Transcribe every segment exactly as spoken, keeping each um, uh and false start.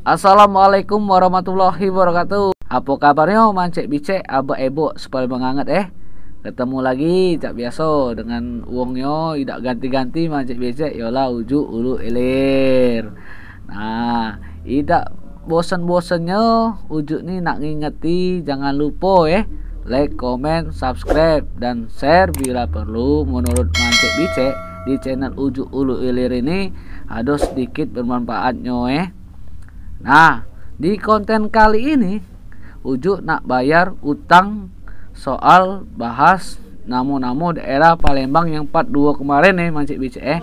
Assalamualaikum warahmatullahi wabarakatuh. Apo kabarnyo, mancek bicek, abek ebok, sepaling menganget, eh. Ketemu lagi cak biaso dengan wongnyo, idak ganti-ganti mancek bicek, yolah Ujuk Ulu Ilir. Nah, idak bosen-bosennyo Ujuk ni nak ngingeti, jangan lupo, eh, like, komen, subscribe, dan share bila perlu. Menurut mancek bicek, di channel Ujuk Ulu Ilir ini ado sedikit bermanfaatnyo, eh. Nah, di konten kali ini, Ujuk nak bayar utang soal bahas namo-namo daerah Palembang yang part duo kemarin, eh, mancek bicek, eh.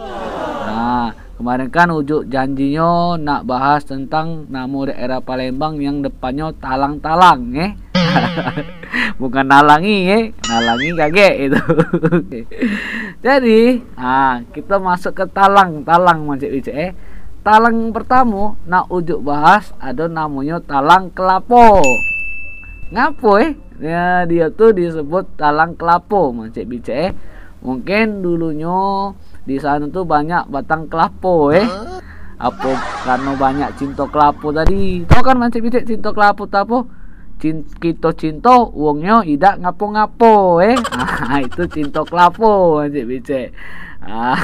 Nah, kemarin kan Ujuk janjinyo nak bahas tentang namo daerah Palembang yang depannyo talang-talang, eh. Bukan nalangi, eh. Nalangi kagek itu. Jadi, ha, kito masuk ke talang, talang mancek bicek, eh. Talang pertamo nak Ujuk bahas ado namonyo talang kelapo. Ngapo, eh? Ya, dio tu disebut talang kelapo, mancek bicek, eh. Mungkin dulunyo di sano tu banyak batang kelapo, eh. Apo karno banyak cinto kelapo tadi? Tau kan mancek bicek cinto kelapo tu apo? Cin-, kito cinto, wongnyo idak ngapo-ngapo, eh. Ah, itu cinto kelapo, mancek bicek. Ah.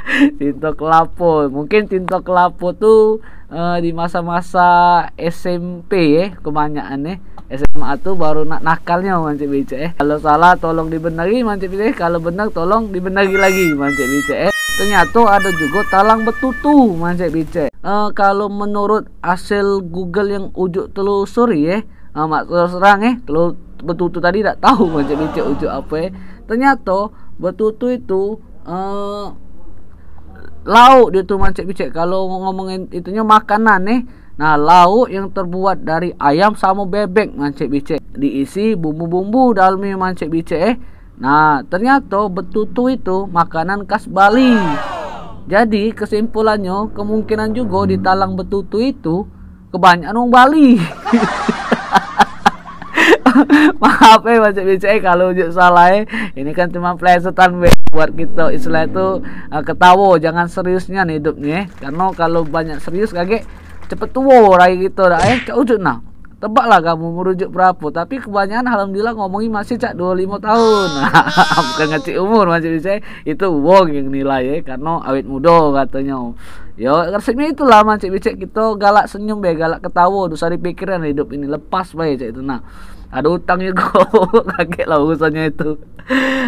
Cinto kelapo. Mungkin cinto kelapo tu, eh, di masa-masa S M P, eh, kebanyakan, eh. S M A tu baru nak nakalnyo, mancek bicek, eh. Kalau salah tolong dibeneri, mancek bicek, eh. Kalau bener tolong dibeneri lagi, mancek bicek, eh. Ternyato ado jugo talang betutu, mancek bicek. Eh, kalau menurut hasil Google yang Ujuk telusuri, eh, eh, mak terus terang, eh, telu-, betutu tadi dak tau, mancek bicek, Ujuk apo, eh. Ternyato betutu itu, eh, lauk dio tu, mancek bicek. Kalau ngomongin itunyo makanan, eh. Nah, lauk yang terbuat dari ayam samo bebek, mancek bicek. Diisi bumbu-bumbu dalamnyo, mancek bicek, eh. Nah, ternyato betutu itu makanan khas Bali. Jadi, kesimpulannyo, kemungkinan jugo di talang betutu itu kebanyakan wong Bali. Maaf, eh, mancek bicek, eh, kalau Ujuk salah, eh. Ini kan cuma plesetan, be, buat kito, istilah tu, eh, ketawo, jangan serius nian idup ni, eh. Karno kalau banyak serius, kagek cepet tuo rai kito dah, eh. Cak Ujuk nah. Tebaklah kamu umur Ujuk berapo, tapi kebanyakan alhamdulillah ngomongi masih cak duo limo tahun. Bukan ngecek umur, mancek bicek, eh. Itu wong yang nilai, eh, karno awet mudo katonyo. Yo, resepnyo itulah, mancek bicek, kito galak senyum be, galak ketawo, dak usah dipikiran idup ini, lepas bae cak itu. Nah, ado utang jugo, kagek lah urusannyo itu.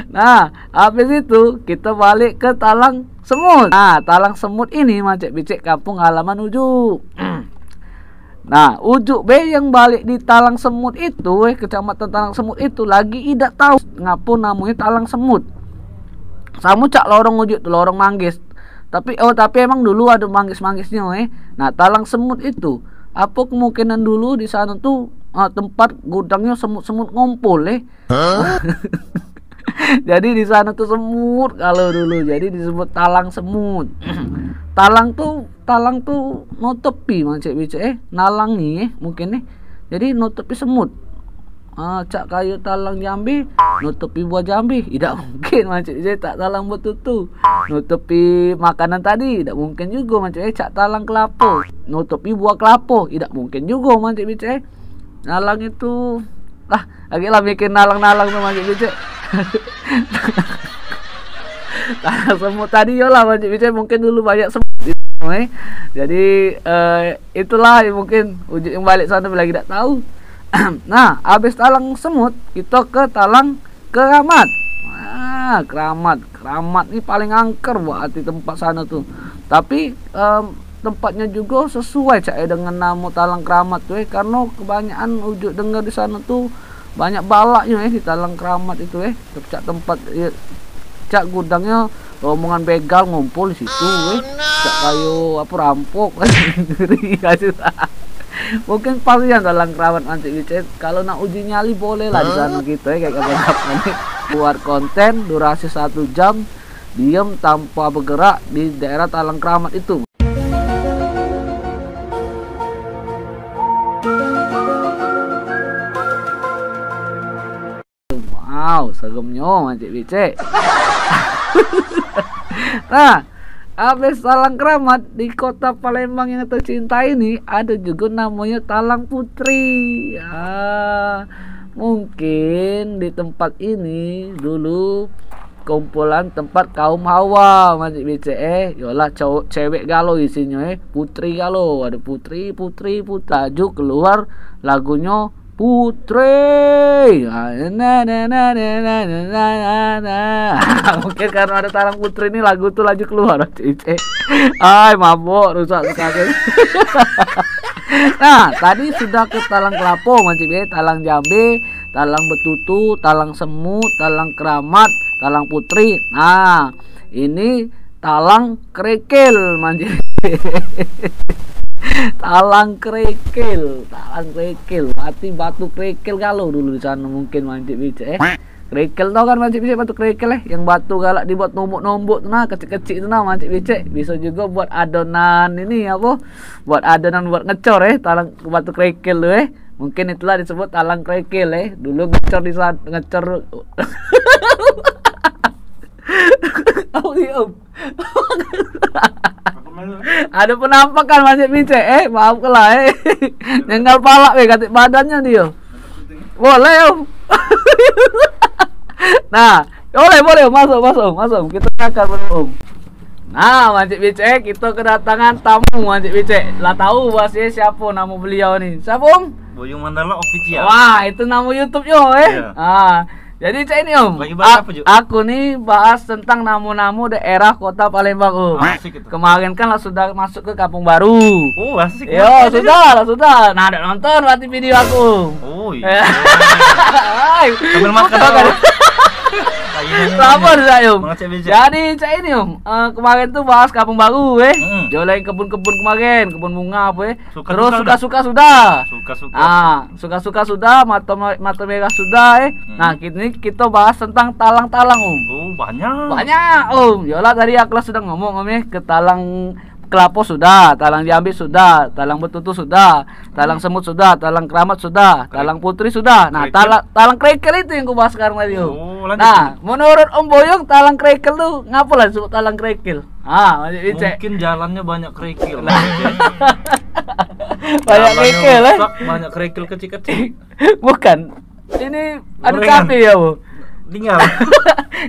Nah, habis itu kito balik ke talang semut. Nah, talang semut ini, mancek bicek, kampung halaman Ujuk. Nah, Ujuk be yang balik di Talang Semut itu, eh, kecamatan Talang Semut itu, lagi idak tau ngapo namonyo Talang Semut. Samo cak lorong Ujuk tu, lorong manggis. Tapi, oh, tapi emang dulu ado manggis-manggisnyo, eh. Nah, Talang Semut itu, apo kemungkinan dulu di sano tu, ah, tempat gudangnyo semut-semut ngumpul, eh. Jadi di sano tu semut kalau dulu. Jadi disebut talang semut. Talang tu, talang tu nutupi, mancek bicek, eh, nalangi, eh, mungkin, eh. Jadi nutupi semut. Ah, cak kayo talang jambe, nutupi buah jambe. Idak mungkin, mancek bicek, cak talang betutu nutupi makanan tadi, idak mungkin jugo, mancek bicek, eh, cak talang kelapo nutupi buah kelapo. Idak mungkin jugo, mancek bicek, eh. Nalang itu, lah, agek lah mikir nalang-nalang tu, mancek bicek. Talang semut tadi, yo lah, mancek bicek, mungkin dulu banyak semut di sano, eh. Jadi, eh, itulah, mungkin Ujuk yang balik sano lagi dak tau. Nah, habis talang semut, kito ke talang keramat. Ah, keramat. Keramat ni paling angker buat ati tempat sano tu. Tapi, em, tempatnyo jugo sesuai cak e dengan namo Talang Keramat tu, eh, karno kebanyakan Ujuk denger di sano tu banyak balaknyo, eh, di Talang Keramat itu, eh. Cak tempat, eh, cak gudangnyo rombongan begal ngumpul di situ, eh. Cak kayo apo, rampok. Ngeri aja. Mungkin pas nian Talang Keramat, mancek bicek. Kalau nak uji nyali, boleh lah di sano kito, eh, kayak kapan-kapan, eh. Buat konten durasi satu jam, diem tanpa bergerak di daerah Talang Keramat itu. Wow, seremnyo, mancek bicek. Nah, Abis Talang Keramat, di kota Palembang yang tercinta ini, ada juga namanya Talang Putri. Ah, mungkin di tempat ini dulu kumpulan tempat kaum hawa, Mancik Bicik, eh. Yolah, cowok cewek galo isinyo, eh. Putri galo, ada putri, putri, putri. Laju keluar lagunyo Putri. Ah, na, na, na. Mungkin karena ada Talang Putri ni, lagu tu laju keluar, Mancik Bicik. Ai, mabok, rusak sekali. Nah, tadi sudah ke Talang Kelapo, Mancik Bicik, Talang Jambe, Talang Betutu, Talang Semut, Talang Keramat, Talang Putri. Nah, ini Talang Kerikil, Mancik Bicik. Talang Kerikil, Talang Kerikil. Berarti batu kerikil galo dulu di sana mungkin, Mancik Bicik, eh. Kerikil, tau kan, Mancik Bicik, batu kerikil, eh? Yang batu galak dibuat nombok-nombok tu nah, kecik-kecik tu nah, Mancik Bicik. Bisa juga buat adonan ini, apa? Buat adonan buat ngecor, eh, talang batu kerikil tu, eh. Mungkin itulah disebut Talang Kerikil, eh. Dulu ngecor di sana, ngecor. Apa sih, Om? Ada penampakan, Mancik Bicik, eh. Maaf lah, eh. Nyengal palak, eh, katik badannya dia. Boleh, Om. Nah, boleh, boleh, Om. Masuk, masuk, Om. Masuk, Om. Kita akan, Om. Nah, Mancik Bicik, kita kedatangan tamu, Mancik Bicik. Lah tahu pasti siapa nama beliau ni. Siapa, Om? Boyong Mandala Official. Wah, itu nama YouTube-nyo, eh. Iya. Ah, jadi cak ini, Om. Lagi bahas A-, apa, Ju? Aku ni bahas tentang namo-namo daerah Kota Palembang, Om. Asik itu. Kemarin kan lah sudah masuk ke Kampung Baru. Oh, asik. Yo, sudah lah, sudah. Nah, ada nonton berarti video aku, Om. Oh, iya. Hai. Sambil makan, Om. Lagi makan. Sabar, Om. Mengecek becek. Jadi, cak ini, Om. Eh, kemarin tu bahas Kampung Baru, eh. Mm-mm. Jualan kebun-kebun kemarin, kebun bunga apa, eh. Suka-suka. Terus sudah. Suka-suka sudah. Suka-suka. Ah, suka-suka sudah, mata me-, mata merah sudah, eh. Hmm. Nah, kini kita bahas tentang talang-talang, Om. Oh, banyak. Banyak, Om. Yolah, tadi aku lah sudah ngomong, Om, eh, ke talang kelapo sudah, talang diambil sudah, talang betutu sudah, talang semut sudah, talang keramat sudah, talang putri sudah. Nah, kerikil. Talang, talang kerikil itu yang aku bahas sekarang tadi, Om. Oh, lanjut, nah, lanjut. Menurut Om Boyong, talang kerikil tu ngapo lah disebut talang kerikil? Ah, lanjut, Icek. Mungkin jalannya banyak kerikil. Banyak kerikil, eh? Jalannya rusak, banyak kerikil kecil-kecil. Bukan. Ini ada cabe ya, Bu? Tinggal.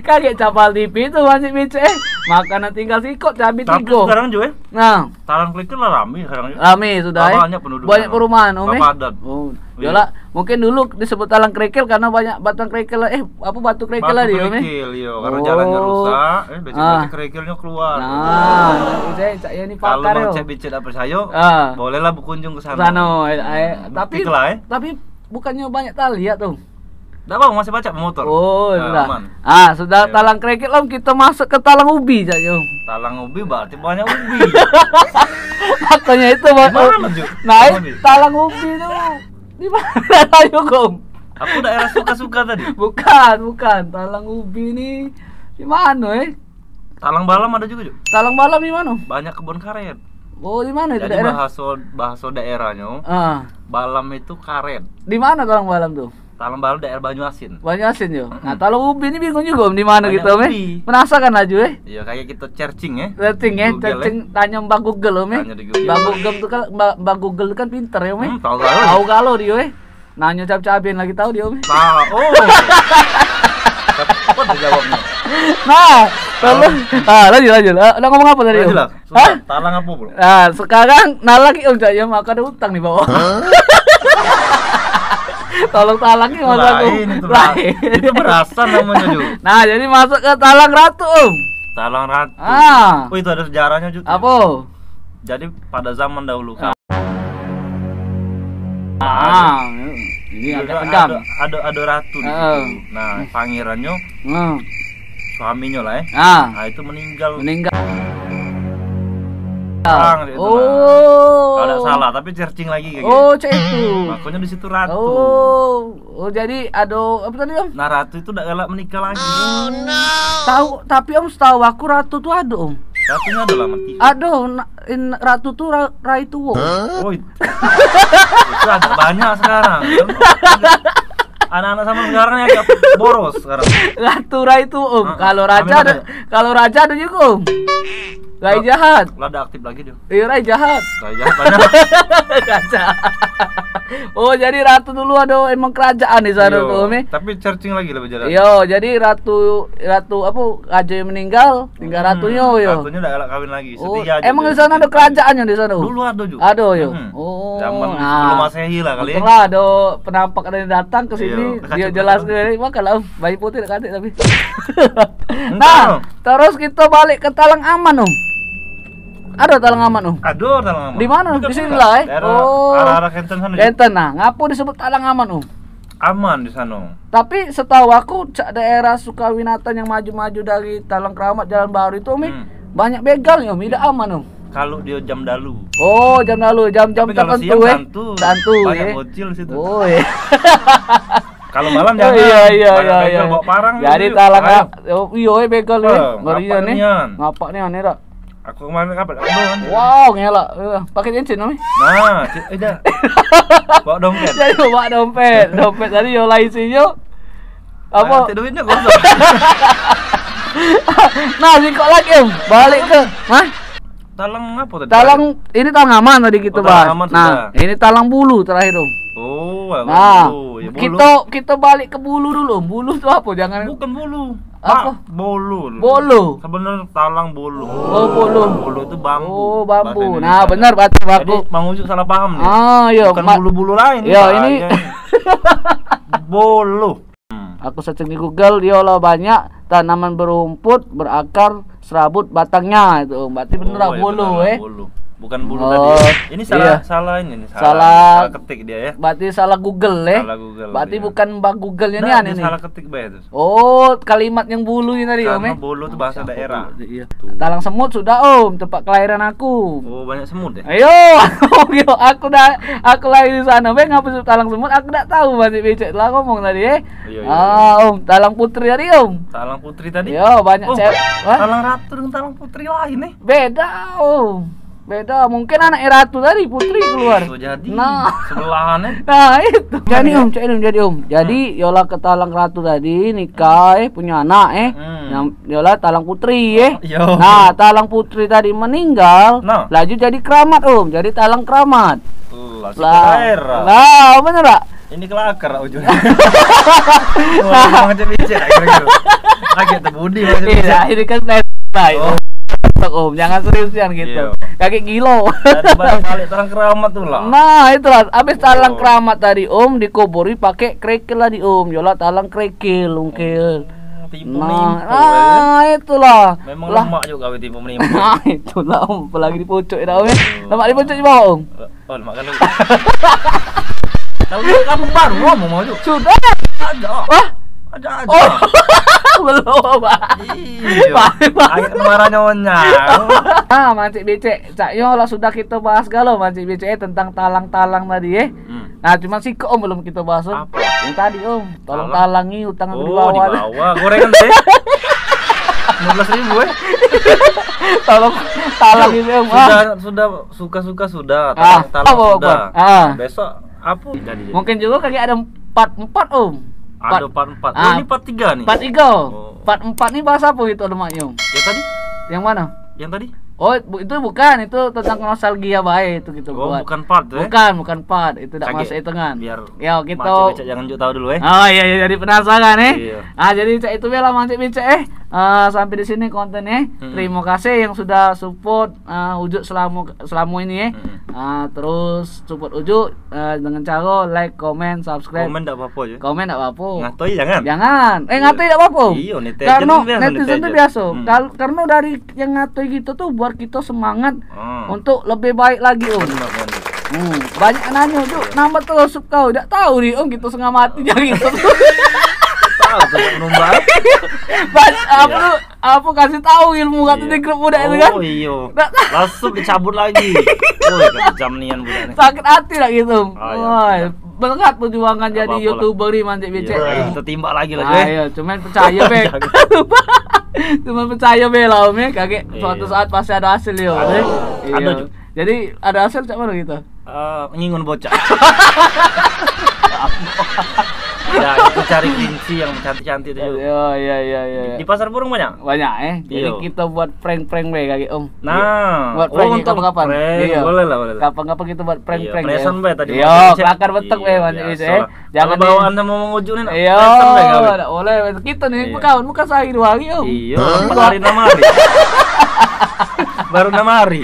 Kaget capal T V tu masih becek, eh. Makanan tinggal sikok, cabe tigo. Tapi sekarang juga, eh. Nah. Talang kerikil lah rame sekarang, ya. Rame sudah, eh. Banyak penduduk. Banyak sekarang. Perumahan, Om, eh. Lah padat. Oh, iya. Yolah, mungkin dulu disebut talang kerikil karena banyak batang kerikil, eh, apa, batu kerikil tadi, Om, eh. Batu kerikil, iya. Karena jalannya rusak, eh, becek-becek kerikilnya keluar. Nah, saya, saya ini pakar, yo. Kalau Mang Cek Becek dak percaya, ah, bolehlah berkunjung ke sana. Sana, eh, eh, tapi, tapi bukannya banyak tali ya, tuh? Dak apa, masih pacak bemotor. Oh, nah, sudah. Aman. Ah, sudah. Ayo. Talang kerikil, Om, kita masuk ke talang ubi, cak, Om. Talang ubi berarti banyak ubi. Makanya itu, Bang. Gimana, Ju? Nah, talang ubi. Talang ubi tu di mana, ayo, Om? Aku daerah suka-suka tadi. Bukan, bukan. Talang ubi ni di mana, eh? Talang balam ada juga, Ju. Talang balam di mana? Banyak kebun karet. Oh, di mana itu daerah? Jadi bahasa, bahasa daerahnyo, ah, balam itu karet. Di mana talang balam tu? Talang balam daerah Banyu Asin. Banyu Asin, yo. Mm-mm. Nah, talang ubi ni bingung juga, Om, di mana gitu, Om, eh? Penasaran laju, eh? Iya, kayak kita searching, eh? Searching, eh? Google, eh? Searching, tanya Mbak Google, Om, eh? Tanya di Google. Mbak Google tu kan, Mbak, Mbak Google tu kan pinter, ya, Om, eh? Hmm, tahu galo. Tahu galo dia, eh? Nanyo cabe-cabean lagi tahu dia, Om. Nah, oh. Cepat dijawabnya. Nah, tolong. Ah, lanjut, lanjut. Ah, nak ngomong apa tadi, Om? Lanjutlah. Hah? Sudah, talang apa, Bro? Nah, sekarang nah lagi, Om, cak, ya, maka ada utang di bawah. Hah? Tolong talang ni, Mas, aku. Lain itu, Bro. Lain. Itu berasan namanya, Ju. Nah, jadi masuk ke talang ratu, Om. Talang ratu. Ah. Oh, itu ada sejarahnya juga. Apa? Jadi pada zaman dahulu kan. Ah, ini agak tegang. Ada, ada, ada ratu di situ. Heeh. Nah, pangérannyo, hmm, suaminyo lah, eh. Ah. Nah, itu meninggal. Meninggal. Perang dia itu, nah. Oh. Kalau dak salah, tapi searching lagi kayak gitu. Oh, cak itu. Makanya di situ ratu. Oh, oh, jadi ada apa tadi, Om? Nah, ratu itu dak galak menikah lagi. Oh, no. Tahu, tapi, Om, setahu aku ratu tu ada, Om. Ratunya ada lah mati. Ada, na-, in-, ratu tu ra-, rai tuo. Hah? Oh, it-, itu agak banyak sekarang. Anak-anak zaman sekarang ni agak boros sekarang. Ratu rai tuo, Om. Heeh. Kalau raja ada, kalau raja ada juga, Om. Rai jahat. Lah dak aktif lagi dia. Iyo, rai jahat. Rai jahat mana? Kaca. Oh, jadi ratu dulu ado emang kerajaan di sana tu, Mi. Tapi searching lagi lebih jelas. Iyo, jadi ratu, ratu apa, raja yang meninggal, tinggal ratunyo, yo. Ratunyo dak galak kawin lagi. Oh, setia aja emang di sana ado kerajaannyo di sana? Dulu ado juga. Ado, yo. Hmm. Oh, zaman sebelum Masehi lah kali. Untung lah ado penampak ado yang datang ke sini, iyo, dia jelas ke. Makan lah, bayi putih dak katik tapi. Nah, terus kita balik ke Talang Aman, Om. Ada Talang Aman, Om? Ada Talang Aman. Di mana? Di sini lah, eh. Daerah, oh, arah-arah Kenten sana. Kenten, nah. Ngapo disebut Talang Aman, Om? Aman di sana. Tapi setahu aku, cak daerah Sukawinatan yang maju-maju dari Talang Keramat, Jalan Baru itu, Mi, hmm, banyak begal, Om. Tidak aman, Om. Kalau dia jam dalu. Oh, jam dalu, jam-jam tertentu, eh. Tapi kalau siang santu. Santu, eh. Banyak bocil situ. Oh, iya. Kalau malam jangan. Oh, iya, iya, iya, iya. Banyak begal bawa parang. Jadi Talang, oh, iyo, eh, begal, eh. Ngeri nian. Ngapak nian, eh, dak? Aku kemarin apa? Wow, ngelak. Eh, pakai cincin, Om? Nah, ci-, eh, dah. Bawa dompet. Jadi bawa dompet. Dompet tadi yo lah isinyo. Apa? Nah, nanti duitnya kosong. Nah, sikok lagi, Om. Balik ke, hah? Talang apa tadi? Talang, ini Talang Aman tadi kita bahas. Oh, Talang Aman sudah. Nah, ini Talang Bulu terakhir, Om. Oh, nah, Bulu. Ya, Bulu. Kita, kita balik ke Bulu dulu, Om. Bulu tu apa? Jangan. Bukan Bulu. Apa? Bolo. Bolo. Sebenarnya Talang Bolo. Oh, bolo. Bolo itu bambu. Oh, bambu. Bahasa Indonesia. Nah, benar, berarti aku. Jadi, Mang Ujuk salah paham nih. Ah, iya. Bukan bulu-bulu lain. Iya, ini. Bolo. Hmm. Aku searching di Google, dia lah banyak tanaman berumput, berakar, serabut batangnya itu. Berarti bener lah, bolo, eh. Bolo. Bukan bulu tadi. Oh, ini salah, iya. Salah ini nih, salah, salah ketik dia ya. Berarti salah Google, eh. Salah Google. Berarti bukan Mbah Google ini, nah, aneh nih. Salah ketik bae itu. Oh, kalimat yang bulu ini tadi, Om, eh? Karena bolo itu bahasa daerah. Iya. Tuh. Talang semut sudah, Om, tempat kelahiran aku. Oh, banyak semut ya? Ayo, aku dah, aku lahir di sana, Bang, ngapa sebut Talang Semut? Aku dak tahu, masih becek lah ngomong tadi, eh. Iya, iya, ah, iya. Om, Talang Putri tadi, Om. Talang Putri tadi? Iya, banyak cewek. Hah? Talang Ratu dengan Talang Putri lain, eh? Beda, Om. Beda, mungkin anak ratu tadi putri keluar. Bisa jadi. Nah. Sebelahan, eh. Nah, itu. Jadi, Om, cak ini, jadi, Om. Jadi, hmm, yolah ke Talang Ratu tadi nikah, eh, punya anak, eh. Hmm. Yang yolah Talang Putri, eh. Yo. Nah, Talang Putri tadi meninggal, nah, laju jadi keramat, Om. Jadi Talang Keramat. Lah, lah, bener tak? Ini kelakar ujungnya. Wah, macam bicik lah kira-kira. Lagi terbudi macam bicik. Iya, ini kan plan lain. Oh. Om, jangan seriusan gitu. Iya. Kaki gilo. Dari balik, balik Talang Keramat tu lah. Nah, itulah. Habis Talang Keramat tadi, Om, dikuburi pakai kerikil tadi, Om. Yolah Talang Kerikil, ungkil. Tipu menipu, nah, ya. Itulah. Memang lah. Lemak juga kau tipu menipu. Nah, itulah, Om. Apalagi di pucuk, ya, Om, ya. Lemak di pucuk di bawah, Om. Oh, lemak kali. Tahu dia kampung baru, ngomong mau tu. Sudah. Ada. Wah. Ada, ada. Oh. Belum, Pak. Iya. Pak, Pak. Ayo marah nyonya. Ah, mancik becek. Cak yo lah sudah kita bahas galo mancik becek, eh, tentang talang-talang tadi, eh. Hmm. Nah, cuma sikok, Om, belum kita bahas, Om. Apa? Yang tadi, Om. Tolong talangi utang di bawah. Oh, di bawah. Gorengan deh. Lima belas ribu, eh. Tolong talangi, Om. Ah. Sudah, sudah, suka-suka sudah. Ah, talang-talang sudah. Ah. Besok apa jadi? Mungkin juga kagek ada part empat, Om. Ada part empat. Oh, ini part tiga nih. Part tiga. Oh. Part empat nih bahas apa gitu, lemaknya, Om? Ya tadi. Yang mana? Yang tadi? Oh, bu-, itu bukan, itu tentang nostalgia bae itu kita buat. Oh, bukan part, eh? Bukan, bukan part, itu dak masuk hitungan. Biar yo, kita mancik becek jangan juk tahu dulu, eh. Oh, iya, iya, jadi penasaran, eh. Iya. Ah, jadi cak itu be lah mancik becek, eh. Ah, sampai di sini konten, eh. Mm-mm. Terima kasih yang sudah support, ah, Ujuk selama, selama ini, eh. Mm-mm. Ah, terus support Ujuk, eh, dengan cara like, comment, subscribe. Komen dak apa-apa je. Komen dak apa-apa. Ngatoi jangan. Jangan. Eh, ngatoi dak apa-apa. Iya, netizen tu biasa. Karena netizen tu biasa. Hmm. Kal-, karena dari yang ngatoi gitu tuh buat kita semangat untuk lebih baik lagi, Om. Benar, benar. Hmm, banyak yang nanya, "Juk, nambah terus sub kau." Dak tahu ni, Om, kita setengah mati jadi gitu. Tahu tu, Om, nombor. Banyak apa tu? Apa kasih tahu ilmu kata di grup budak itu kan? Oh, iyo. Langsung dicabut lagi. Woi, kejam nian budak ni. Sakit hati lah gitu. Ah, iya. Wah, berat perjuangan jadi YouTuber ni, mancik becek. Iya, kita timbak lagi lah, cuy. Ah, iya, cuman percaya be. Cuman percaya be lah, Om, ya. Kagek suatu saat pasti ada hasil, yo. Ada, ada, cuy. Jadi ada hasil cak mana kita? Eh, ngingun bocah. Ya, itu cari kelinci yang cantik-cantik tuh. Yo, iya, iya, iya. Di pasar burung banyak? Banyak, eh. Jadi kita buat prank-prank bae kagek, Om. Nah, buat prank untuk kapan-kapan. Boleh lah, boleh lah. Kapan-kapan kita buat prank-prank. Iya, perasaan bae tadi. Yo, kelakar betek bae, Mas, eh. Jangan bawaan sama Mang Ujuk ni. Iya, dak boleh. Kita ni bekawan bukan sehari dua hari, Om. Iya, empat hari, enam hari. Baru enam hari.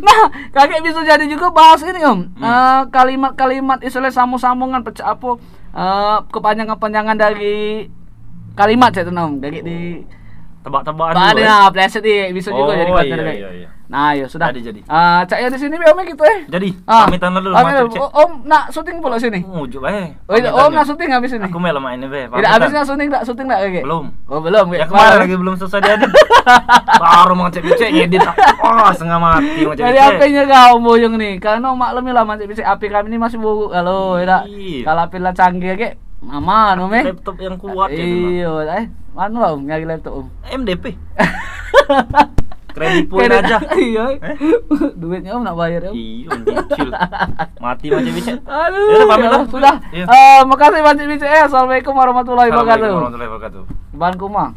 Nah, kagek bisa jadi juga bahas ini, Om. Eh, kalimat-kalimat istilah sambung-sambungan pecah apa, eh, kepanjangan-kepanjangan dari kalimat cak tu, Om. Kagek di tebak-tebakan dulu, eh. Nah, pleset ni bisa juga jadi konten. Iya, iya. Nah, ya sudah. Jadi, jadi. Ah, cak ya di sini be, Om, gitu, eh. Jadi, pamitan dulu, Om, nak syuting pula sini. Ujuk bae. Oh, iya, Om, nak syuting habis ini. Aku main lemah ini be. Tidak habis nak syuting, tak syuting tak kagek? Belum. Oh, belum. Ya, kemarin lagi belum selesai dia. Baru Mang Cek Bicek ngedit. Wah, setengah mati Mang Cek Bicek. Jadi H P-nya kau boyong ni. Karena maklum lah Mang Cek Bicek, H P kami ni masih buruk kalau, ya tak? Kalau H P lah canggih kagek, aman, Om, eh. Laptop yang kuat ya, Om. Iya, eh. Mana, Om, nyari laptop, Om? M D P. Kredit poin aja. Iya. Duitnya, Om, nak bayar, Om. Iya, nyicil. Mati Mang Cek Bicek. Aduh, ya, pamit lah. Sudah. Iya. Eh, makasih Mang Cek Bicek, ya. Assalamualaikum warahmatullahi wabarakatuh. Assalamualaikum warahmatullahi wabarakatuh. Ban kumang.